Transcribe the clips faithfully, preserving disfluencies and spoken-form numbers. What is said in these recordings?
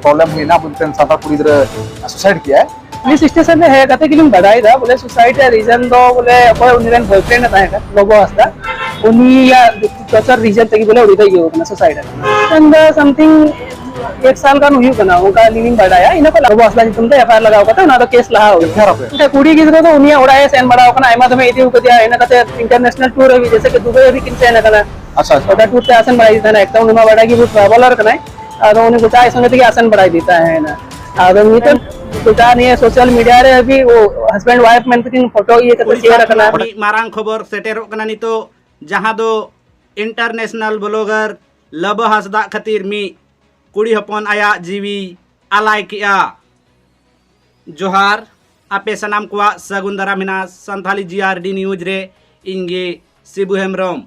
Problem ᱦᱩᱭᱱᱟ, ᱢᱤᱫᱴᱮᱱ ᱥᱟᱱᱛᱟᱲ ᱠᱩᱲᱤ ᱜᱤᱫᱽᱨᱟᱹ ᱥᱩᱥᱟᱭᱤᱰ ᱠᱮᱜᱼᱟᱭ᱾ ᱯᱩᱞᱤᱥ ᱥᱴᱮᱥᱚᱱ ᱨᱮ ᱦᱮᱡ ᱠᱟᱛᱮ ᱜᱮᱞᱤᱧ ᱵᱟᱰᱟᱭ ᱮᱫᱟ, ᱵᱚᱞᱮ ᱥᱩᱥᱟᱭᱤᱰ ᱨᱮᱭᱟᱜ ᱨᱤᱡᱚᱱ ᱫᱚ ᱵᱚᱞᱮ ᱚᱠᱚᱭ ᱩᱱᱤ ᱨᱮᱱ ᱵᱚᱭᱯᱷᱨᱮᱱᱰ ᱮ ᱛᱟᱦᱮᱸ ᱠᱟᱱᱟ, ᱞᱚᱵᱚ ᱦᱟᱸᱥᱫᱟ, ᱩᱱᱤᱭᱟᱜ ᱴᱚᱨᱪᱟᱨ ᱨᱤᱡᱚᱱ ᱛᱮᱜᱮ ᱵᱚᱞᱮ ᱩᱱᱤ ᱫᱚᱭ ᱤᱭᱟᱹ ᱠᱟᱱᱟ, ᱥᱩᱥᱟᱭᱤᱰ ᱟᱠᱟᱱᱟ᱾ ᱢᱮᱱᱫᱟ ᱥᱟᱢᱛᱷᱤᱝ ᱮᱠ ᱥᱟᱞ ᱜᱟᱱ ᱦᱩᱭᱩᱜ ᱠᱟᱱᱟ, ᱚᱱᱠᱟ ᱟᱹᱞᱤᱧ ᱞᱤᱧ ᱵᱟᱰᱟᱭᱟ᱾ ᱤᱱᱟᱹ ᱠᱷᱚᱱ ᱞᱚᱵᱚ ᱦᱟᱸᱥᱫᱟ ᱧᱩᱛᱩᱢ ᱛᱮ ᱮᱯᱷ ᱟᱭ ᱟᱨ ᱞᱟᱜᱟᱣ ᱠᱟᱛᱮ ᱚᱱᱟ ᱫᱚ ᱠᱮᱥ ᱞᱟᱦᱟ ᱦᱩᱭ ᱮᱯᱷ ᱟᱭ ᱟᱨ ᱟᱯᱮ? ᱮᱱᱠᱷᱟᱱ ᱠᱩᱲᱤ ᱜᱤᱫᱽᱨᱟᱹ ᱫᱚ ᱩᱱᱤᱭᱟᱜ ᱚᱲᱟᱜ ᱮ ᱥᱮᱱ ᱵᱟᱲᱟᱣ ᱠᱟᱱᱟ, ᱟᱭᱢᱟ ᱫᱚᱢᱮ ᱤᱫᱤ ᱠᱟᱫᱮᱭᱟ, ᱤᱱᱟᱹ ᱠᱟᱛᱮ ᱤᱱᱴᱟᱨᱱᱮᱥᱱᱟᱞ ᱴᱩᱨ ᱦᱟᱹᱵᱤᱡ, ᱡᱮᱭᱥᱮ ᱠᱤ ᱫᱩᱵᱟᱭ ᱦᱟᱹᱵᱤᱡ ᱠᱤᱱ ᱥᱮᱱ ᱟᱠᱟᱱᱟ᱾ ᱟᱪᱪᱷᱟ, ᱟᱪᱪᱷᱟ᱾ ᱚᱱᱟ ᱴᱩᱨ ᱛᱮ ᱟᱥᱮᱱ ᱵᱟᱲᱟᱭᱮᱫᱮ ᱛᱟᱦᱮᱱᱟ, ᱮᱠᱫᱚᱢ ᱩᱱᱤ ᱢᱟ ᱵᱟᱰᱟᱭ ᱜᱮ, ᱵᱚᱦᱩᱛ ᱴᱨᱟᱵᱷᱮᱞᱟᱨ ᱠᱟᱱᱟᱭ᱾ ᱟᱫᱚ ᱩᱱᱤ ᱜᱚᱴᱟ ᱥᱚᱸᱜᱮ ᱛᱮᱜᱮ ᱟᱥᱮᱱ ᱵᱟᱲᱟᱭᱮᱫᱮ ᱛᱟᱦᱮᱱᱟ᱾ ᱟᱫᱚ ᱱᱤᱛᱚᱜ ᱜᱚᱴᱟ ᱱᱤᱭᱟᱹ ᱥᱳᱥᱟᱞ ᱢᱤᱰᱤᱭᱟ ᱨᱮ ᱦᱟᱹᱵᱤᱡ ᱦᱟᱥᱵᱮᱱᱰ ᱣᱟᱭᱤᱯ ᱢᱮᱱᱛᱮ ᱠᱤᱱ ᱯᱷᱳᱴᱳ ᱤᱭᱟᱹ ᱠᱟᱛᱮ ᱩᱲᱤᱥᱥᱟ ᱥᱮᱭᱟᱨ ᱟᱠᱟᱱᱟ᱾ ᱠᱷᱚᱱᱟᱜ ᱢᱤᱫ ᱢᱟᱨᱟᱝ ᱠᱷᱚᱵᱚᱨ ᱥᱮᱴᱮᱨᱚᱜ ᱠᱟᱱᱟ ᱱᱤᱛᱚᱜ, ᱡᱟᱦᱟᱸ ᱫᱚ ᱤᱱᱴᱟᱨᱱᱮᱥᱱᱟᱞ ᱵᱞᱚᱜᱟᱨ ᱞᱚᱵᱚ ᱦᱟᱸᱥᱫᱟᱜ ᱠᱷᱟᱹᱛᱤᱨ ᱢᱤᱫ ᱠᱩᱲᱤ ᱦᱚᱯᱚᱱ ᱟᱭᱟᱜ ᱡᱤᱣᱤ ᱟᱞᱟᱭ ᱠᱮᱜᱼᱟ᱾ ᱡᱚᱦᱟᱨ, ᱟᱯᱮ ᱥᱟᱱᱟᱢ ᱠᱚᱣᱟᱜ ᱥᱟᱹᱜᱩᱱ ᱫᱟᱨᱟᱢ ᱦᱮᱱᱟᱜᱼᱟ ᱥᱟᱱᱛᱷᱟᱞᱤ ᱡᱤ ᱟᱨ ᱰᱤ ᱱᱤᱭᱩᱡᱽ ᱨᱮ᱾ ᱤᱧ ᱜᱮ ᱥᱤᱵᱩ ᱦᱮᱢᱵᱨᱚᱢ᱾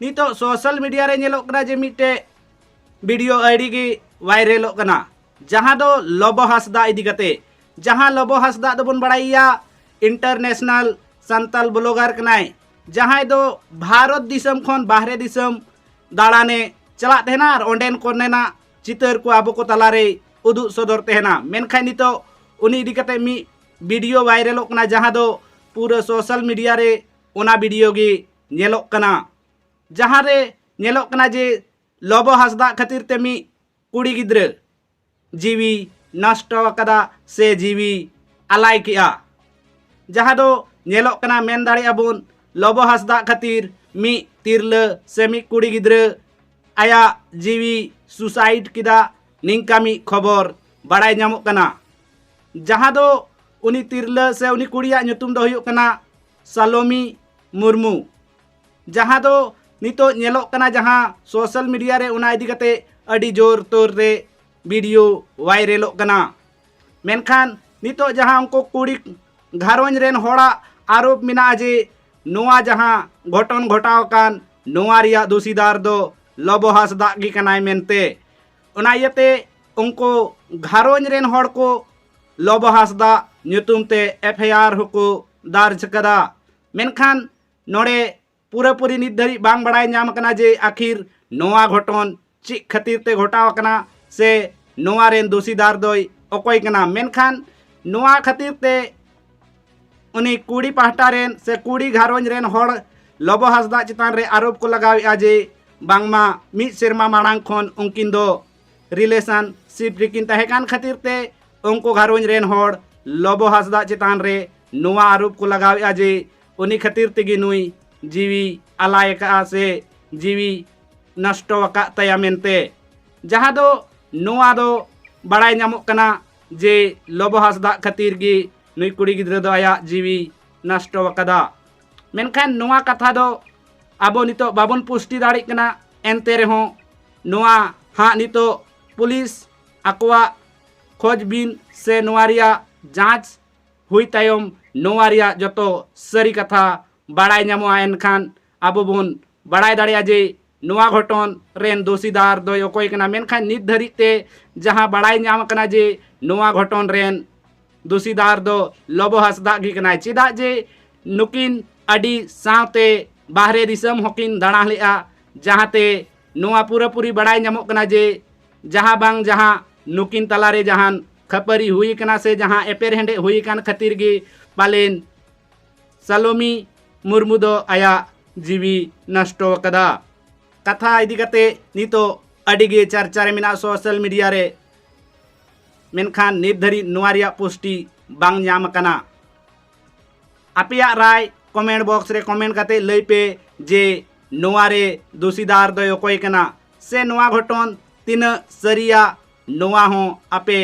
ᱱᱤᱛᱚᱜ ᱥᱳᱥᱟᱞ ᱢᱤᱰᱤᱭᱟ ᱨᱮ ᱧᱮᱞᱚᱜ ᱠᱟᱱᱟ ᱡᱮ ᱢᱤᱫᱴᱮᱡ ᱵᱷᱤᱰᱤᱭᱳ ᱟᱹᱰᱤ ᱜᱮ ᱵᱷᱟᱭᱨᱟᱞᱚᱜ ᱠᱟᱱᱟ, ᱡᱟᱦᱟᱸ ᱫᱚ ᱞᱚᱵᱚ ᱦᱟᱸᱥᱫᱟ ᱤᱫᱤ ᱠᱟᱛᱮ᱾ ᱡᱟᱦᱟᱸ ᱞᱚᱵᱚ ᱦᱟᱸᱥᱫᱟ ᱫᱚᱵᱚᱱ ᱵᱟᱲᱟᱭᱮᱭᱟ ᱤᱱᱴᱟᱨᱱᱮᱥᱱᱟᱞ ᱥᱟᱱᱛᱟᱞ ᱵᱞᱚᱜᱟᱨ ᱠᱟᱱᱟᱭ, ᱡᱟᱦᱟᱸᱭ ᱫᱚ ᱵᱷᱟᱨᱚᱛ ᱫᱤᱥᱚᱢ ᱠᱷᱚᱱ ᱵᱟᱦᱨᱮ ᱫᱤᱥᱚᱢ ᱫᱟᱬᱟᱱᱮ ᱪᱟᱞᱟᱜ ᱛᱟᱦᱮᱱᱟ ᱟᱨ ᱚᱸᱰᱮᱱ ᱠᱚᱨᱮᱱᱟᱜ ᱪᱤᱛᱟᱹᱨ ᱠᱚ ᱟᱵᱚ ᱠᱚ ᱛᱟᱞᱟᱨᱮᱭ ᱩᱫᱩᱜ ᱥᱚᱫᱚᱨ ᱛᱟᱦᱮᱱᱟ᱾ ᱢᱮᱱᱠᱷᱟᱱ ᱱᱤᱛᱚᱜ ᱩᱱᱤ ᱤᱫᱤ ᱠᱟᱛᱮ ᱢᱤᱫ ᱵᱷᱤᱰᱤᱭᱳ ᱵᱷᱟᱭᱨᱟᱞᱚᱜ ᱠᱟᱱᱟ, ᱡᱟᱦᱟᱸ ᱫᱚ ᱯᱩᱨᱟᱹ ᱥᱳᱥᱟᱞ ᱢᱤᱰᱤᱭᱟ ᱨᱮ ᱚᱱᱟ ᱵᱷᱤᱰᱤᱭᱳ ᱜᱮ ᱧᱮᱞᱚᱜ ᱠᱟᱱᱟ, ᱡᱟᱦᱟᱸ ᱨᱮ ᱧᱮᱞᱚᱜ ᱠᱟᱱᱟ ᱡᱮ ᱞᱚᱵᱚ ᱦᱟᱸᱥᱫᱟᱜ ᱠᱷᱟᱹᱛᱤᱨ ᱛᱮ ᱢᱤᱫ ᱠᱩᱲᱤ ᱜᱤᱫᱽᱨᱟᱹ ᱡᱤᱣᱤ ᱱᱚᱥᱴᱚ ᱟᱠᱟᱫᱟ ᱥᱮ ᱡᱤᱣᱤ ᱟᱞᱟᱭ ᱠᱮᱜᱼᱟ᱾ ᱡᱟᱦᱟᱸ ᱫᱚ ᱧᱮᱞᱚᱜ ᱠᱟᱱᱟ, ᱢᱮᱱ ᱫᱟᱲᱮᱭᱟᱜᱼᱟ ᱵᱚᱱ, ᱞᱚᱵᱚ ᱦᱟᱸᱥᱫᱟᱜ ᱠᱷᱟᱹᱛᱤᱨ ᱢᱤᱫ ᱛᱤᱨᱞᱟᱹ ᱥᱮ ᱢᱤᱫ ᱠᱩᱲᱤ ᱜᱤᱫᱽᱨᱟᱹ ᱟᱭᱟᱜ ᱡᱤᱣᱤ ᱥᱩᱥᱟᱭᱤᱰ ᱠᱮᱫᱟ, ᱱᱤᱝᱠᱟ ᱢᱤᱫ ᱠᱷᱚᱵᱚᱨ ᱵᱟᱲᱟᱭ ᱧᱟᱢᱚᱜ ᱠᱟᱱᱟ᱾ ᱡᱟᱦᱟᱸ ᱫᱚ ᱩᱱᱤ ᱛᱤᱨᱞᱟᱹ ᱥᱮ ᱩᱱᱤ ᱠᱩᱲᱤᱭᱟᱜ ᱧᱩᱛᱩᱢ ᱫᱚ ᱦᱩᱭᱩᱜ ᱠᱟᱱᱟ ᱥᱟᱞᱚᱢᱤ ᱢᱩᱨᱢᱩ᱾ ᱡᱟᱦᱟᱸ ᱫᱚ ᱱᱤᱛᱚᱜ ᱧᱮᱞᱚᱜ ᱠᱟᱱᱟ, ᱡᱟᱦᱟᱸ ᱥᱳᱥᱟᱞ ᱢᱤᱰᱤᱭᱟ ᱨᱮ ᱚᱱᱟ ᱤᱫᱤ ᱠᱟᱛᱮ ᱟᱹᱰᱤ ᱡᱳᱨ ᱛᱳᱨ ᱨᱮ ᱵᱷᱤᱰᱤᱭᱳ ᱵᱷᱟᱭᱨᱟᱞᱚᱜ ᱠᱟᱱᱟ᱾ ᱢᱮᱱᱠᱷᱟᱱ ᱱᱤᱛᱚᱜ ᱡᱟᱦᱟᱸ ᱩᱱᱠᱩ ᱠᱩᱲᱤ ᱜᱷᱟᱨᱚᱸᱡᱽ ᱨᱮᱱ ᱦᱚᱲᱟᱜ ᱟᱨᱳᱯ ᱢᱮᱱᱟᱜᱼᱟ ᱡᱮ ᱱᱚᱣᱟ ᱡᱟᱦᱟᱸ ᱜᱷᱚᱴᱚᱱ ᱜᱷᱚᱴᱟᱣ ᱟᱠᱟᱱ, ᱱᱚᱣᱟ ᱨᱮᱭᱟᱜ ᱫᱩᱥᱤᱫᱟᱨ ᱫᱚ ᱞᱚᱵᱚ ᱦᱟᱸᱥᱫᱟᱜ ᱜᱮ ᱠᱟᱱᱟᱭ ᱢᱮᱱᱛᱮ᱾ ᱚᱱᱟ ᱤᱭᱟᱹᱛᱮ ᱩᱱᱠᱩ ᱜᱷᱟᱨᱚᱸᱡᱽ ᱨᱮᱱ ᱦᱚᱲ ᱠᱚ ᱞᱚᱵᱚ ᱦᱟᱸᱥᱫᱟᱜ ᱧᱩᱛᱩᱢ ᱛᱮ ᱮᱯᱷ ᱟᱭ ᱟᱨ ᱦᱚᱸᱠᱚ ᱫᱟᱨᱡᱽ ᱠᱟᱫᱟ᱾ ᱢᱮᱱᱠᱷᱟᱱ ᱱᱚᱰᱮ ᱯᱩᱨᱟᱹᱯᱩᱨᱤ ᱱᱤᱛ ᱫᱷᱟᱹᱨᱤᱡ ᱵᱟᱝ ᱵᱟᱲᱟᱭ ᱧᱟᱢ ᱟᱠᱟᱱᱟ ᱡᱮ ᱟᱹᱠᱷᱤᱨ ᱱᱚᱣᱟ ᱜᱷᱚᱴᱚᱱ ᱪᱮᱫ ᱠᱷᱟᱹᱛᱤᱨ ᱛᱮ ᱜᱷᱚᱴᱟᱣ ᱟᱠᱟᱱᱟ ᱥᱮ ᱱᱚᱣᱟ ᱨᱮᱱ ᱫᱩᱥᱤᱫᱟᱨ ᱫᱚᱭ ᱚᱠᱚᱭ ᱠᱟᱱᱟ᱾ ᱢᱮᱱᱠᱷᱟᱱ ᱱᱚᱣᱟ ᱠᱷᱟᱹᱛᱤᱨ ᱛᱮ ᱩᱱᱤ ᱠᱩᱲᱤ ᱯᱟᱦᱴᱟ ᱨᱮᱱ ᱥᱮ ᱠᱩᱲᱤ ᱜᱷᱟᱨᱚᱸᱡᱽ ᱨᱮᱱ ᱦᱚᱲ ᱞᱚᱵᱚ ᱦᱟᱸᱥᱫᱟ ᱪᱮᱛᱟᱱ ᱨᱮ ᱟᱨᱳᱯ ᱠᱚ ᱞᱟᱜᱟᱣᱮᱫᱼᱟ ᱡᱮ ᱵᱟᱝᱢᱟ ᱢᱤᱫ ᱥᱮᱨᱢᱟ ᱢᱟᱲᱟᱝ ᱠᱷᱚᱱ ᱩᱱᱠᱤᱱ ᱫᱚ ᱨᱤᱞᱮᱥᱚᱱᱥᱤᱯ ᱨᱮᱠᱤᱱ ᱛᱟᱦᱮᱸ ᱠᱟᱱ ᱠᱷᱟᱹᱛᱤᱨ ᱛᱮ ᱩᱱᱠᱩ ᱜᱷᱟᱨᱚᱸᱡᱽ ᱨᱮᱱ ᱦᱚᱲ ᱞᱚᱵᱚ ᱦᱟᱸᱥᱫᱟ ᱪᱮᱛᱟᱱ ᱨᱮ ᱱᱚᱣᱟ ᱟᱨᱳᱯ ᱠᱚ ᱞᱟᱜᱟᱣᱮᱫᱼᱟ ᱡᱮ ᱩᱱᱤ ᱠᱷᱟᱹᱛᱤᱨ ᱛᱮᱜᱮ ᱱᱩᱭ ᱡᱤᱣᱤ ᱟᱞᱟᱭ ᱟᱠᱟᱫᱼᱟ ᱥᱮ ᱡᱤᱣᱤ ᱱᱚᱥᱴᱚ ᱟᱠᱟᱫ ᱛᱟᱭᱟ ᱢᱮᱱᱛᱮ, ᱡᱟᱦᱟᱸ ᱫᱚ ᱱᱚᱣᱟ ᱫᱚ ᱵᱟᱲᱟᱭ ᱧᱟᱢᱚᱜ ᱠᱟᱱᱟ ᱡᱮ ᱞᱚᱵᱚ ᱦᱟᱸᱥᱫᱟ ᱠᱷᱟᱹᱛᱤᱨ ᱜᱮ ᱱᱩᱭ ᱠᱩᱲᱤ ᱜᱤᱫᱽᱨᱟᱹ ᱫᱚ ᱟᱭᱟᱜ ᱡᱤᱣᱤ ᱱᱚᱥᱴᱚ ᱟᱠᱟᱫᱟ᱾ ᱢᱮᱱᱠᱷᱟᱱ ᱱᱚᱣᱟ ᱠᱟᱛᱷᱟ ᱫᱚ ᱟᱵᱚ ᱱᱤᱛᱚᱜ ᱵᱟᱵᱚᱱ ᱯᱩᱥᱴᱤ ᱫᱟᱲᱮᱭᱟᱜ ᱠᱟᱱᱟ᱾ ᱮᱱᱛᱮ ᱨᱮᱦᱚᱸ ᱱᱚᱣᱟ ᱦᱟᱸᱜ ᱱᱤᱛᱚᱜ ᱯᱩᱞᱤᱥ ᱟᱠᱚᱣᱟᱜ ᱠᱷᱚᱡᱽᱵᱤᱱ ᱥᱮ ᱱᱚᱣᱟ ᱨᱮᱭᱟᱜ ᱡᱟᱸᱪ ᱦᱩᱭ ᱛᱟᱭᱚᱢ ᱱᱚᱣᱟ ᱨᱮᱭᱟᱜ ᱡᱚᱛᱚ ᱥᱟᱹᱨᱤ ᱠᱟᱛᱷᱟ ᱵᱟᱲᱟᱭ ᱧᱟᱢᱚᱜᱼᱟ᱾ ᱮᱱᱠᱷᱟᱱ ᱟᱵᱚ ᱵᱚᱱ ᱵᱟᱲᱟᱭ ᱫᱟᱲᱮᱭᱟᱜᱼᱟ ᱡᱮ ᱱᱚᱣᱟ ᱜᱷᱚᱴᱚᱱ ᱨᱮᱱ ᱫᱩᱥᱤᱫᱟᱨ ᱫᱚᱭ ᱚᱠᱚᱭ ᱠᱟᱱᱟ᱾ ᱢᱮᱱᱠᱷᱟᱱ ᱱᱤᱛ ᱫᱷᱟᱹᱨᱤᱡ ᱛᱮ ᱡᱟᱦᱟᱸ ᱵᱟᱲᱟᱭ ᱧᱟᱢ ᱟᱠᱟᱱᱟ ᱡᱮ ᱱᱚᱣᱟ ᱜᱷᱚᱴᱚᱱ ᱨᱮᱱ ᱫᱩᱥᱤᱫᱟᱨ ᱫᱚ ᱞᱚᱵᱚ ᱦᱟᱸᱥᱫᱟ ᱜᱮ ᱠᱟᱱᱟᱭ᱾ ᱪᱮᱫᱟᱜ ᱡᱮ ᱱᱩᱠᱤᱱ ᱟᱹᱰᱤ ᱥᱟᱶᱛᱮ ᱵᱟᱦᱨᱮ ᱫᱤᱥᱚᱢ ᱦᱚᱸᱠᱤᱱ ᱫᱟᱬᱟ ᱞᱮᱫᱼᱟ, ᱡᱟᱦᱟᱸᱛᱮ ᱱᱚᱣᱟ ᱯᱩᱨᱟᱹᱯᱩᱨᱤ ᱵᱟᱲᱟᱭ ᱧᱟᱢᱚᱜ ᱠᱟᱱᱟ ᱡᱮ ᱡᱟᱦᱟᱸ ᱵᱟᱝ ᱡᱟᱦᱟᱸ ᱱᱩᱠᱤᱱ ᱛᱟᱞᱟᱨᱮ ᱡᱟᱦᱟᱱ ᱠᱷᱟᱹᱯᱟᱹᱨᱤ ᱦᱩᱭ ᱟᱠᱟᱱᱟ ᱥᱮ ᱡᱟᱦᱟᱸ ᱮᱯᱮᱨᱦᱮᱸᱰᱮᱡ ᱦᱩᱭ ᱟᱠᱟᱱ ᱠᱷᱟᱹᱛᱤᱨ ᱜᱮ ᱯᱟᱞᱮᱱ ᱥᱟᱞᱚᱢᱤ ᱢᱩᱨᱢᱩ ᱫᱚ ᱟᱭᱟᱜ ᱡᱤᱣᱤ ᱱᱚᱥᱴᱚ ᱟᱠᱟᱫᱟ᱾ ᱠᱟᱛᱷᱟ ᱤᱫᱤ ᱠᱟᱛᱮ ᱱᱤᱛᱚᱜ ᱟᱹᱰᱤ ᱜᱮ ᱪᱟᱨᱪᱟ ᱨᱮ ᱢᱮᱱᱟᱜᱼᱟ ᱥᱳᱥᱟᱞ ᱢᱤᱰᱤᱭᱟ ᱨᱮ, ᱢᱮᱱᱠᱷᱟᱱ ᱱᱤᱛ ᱫᱷᱟᱹᱨᱤᱡ ᱱᱚᱣᱟ ᱨᱮᱭᱟᱜ ᱯᱩᱥᱴᱤ ᱵᱟᱝ ᱧᱟᱢ ᱟᱠᱟᱱᱟ᱾ ᱟᱯᱮᱭᱟᱜ ᱨᱟᱭ ᱠᱚᱢᱮᱱᱴ ᱵᱚᱠᱥ ᱨᱮ ᱠᱚᱢᱮᱱᱴ ᱠᱟᱛᱮ ᱞᱟᱹᱭ ᱯᱮ ᱡᱮ ᱱᱚᱣᱟ ᱨᱮ ᱫᱩᱥᱤᱫᱟᱨ ᱫᱚᱭ ᱚᱠᱚᱭ ᱠᱟᱱᱟ ᱥᱮ ᱱᱚᱣᱟ ᱜᱷᱚᱴᱚᱱ ᱛᱤᱱᱟᱹᱜ ᱥᱟᱹᱨᱤᱭᱟ, ᱱᱚᱣᱟ ᱦᱚᱸ ᱟᱯᱮ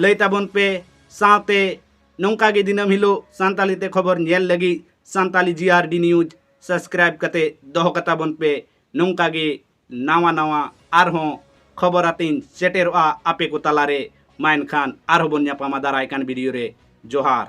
ᱞᱟᱹᱭ ᱛᱟᱵᱚᱱ ᱯᱮ᱾ ᱥᱟᱶᱛᱮ ᱱᱚᱝᱠᱟ ᱜᱮ ᱫᱤᱱᱟᱹᱢ ᱦᱤᱞᱳᱜ ᱥᱟᱱᱛᱟᱞᱤ ᱛᱮ ᱠᱷᱚᱵᱚᱨ ᱧᱮᱞ ᱞᱟᱹᱜᱤᱫ ᱥᱟᱱᱛᱟᱞᱤ ᱡᱤ ᱟᱨ ᱰᱤ ᱱᱤᱭᱩᱡᱽ ᱥᱟᱵᱥᱠᱨᱟᱭᱤᱵ ᱠᱟᱛᱮ ᱫᱚᱦᱚ ᱠᱟᱛᱟ ᱵᱚᱱ ᱯᱮ᱾ ᱱᱚᱝᱠᱟ ᱜᱮ ᱱᱟᱣᱟ ᱱᱟᱣᱟ ᱟᱨᱦᱚᱸ ᱠᱷᱚᱵᱚᱨ ᱟᱛᱮᱧ ᱥᱮᱴᱮᱨᱚᱜᱼᱟ ᱟᱯᱮ ᱠᱚ ᱛᱟᱞᱟᱨᱮ᱾ ᱢᱟ ᱮᱱᱠᱷᱟᱱ ᱟᱨᱦᱚᱸ ᱵᱚᱱ ᱧᱟᱯᱟᱢᱟ ᱫᱟᱨᱟᱭ ᱠᱟᱱ ᱵᱷᱤᱰᱤᱭᱳ ᱨᱮ᱾ ᱡᱚᱦᱟᱨ᱾